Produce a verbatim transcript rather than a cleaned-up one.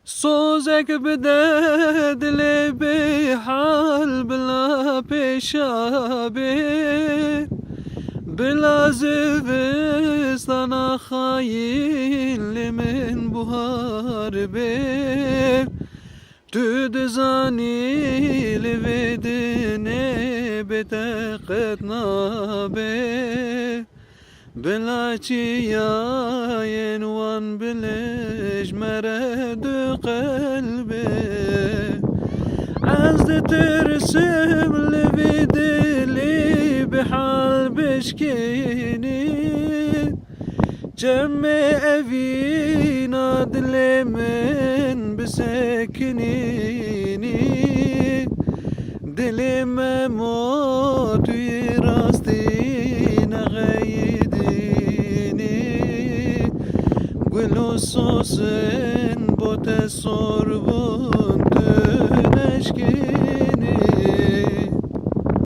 Sozek bide dilê bêhal bila pêşa bê, bila zivistana xayîn li min buhar bê. Tu dizanî li vê dinê bê te qet nabe. Bila çiyayên wan bilij mere du qelbê. Ez ditirsim li vî dilî bihal bişkînî. Çemê evîna dilê min bisekinînî. Dilê me mo tu yê rastî nexeyidînî. Gul û sosin bo te sor bû.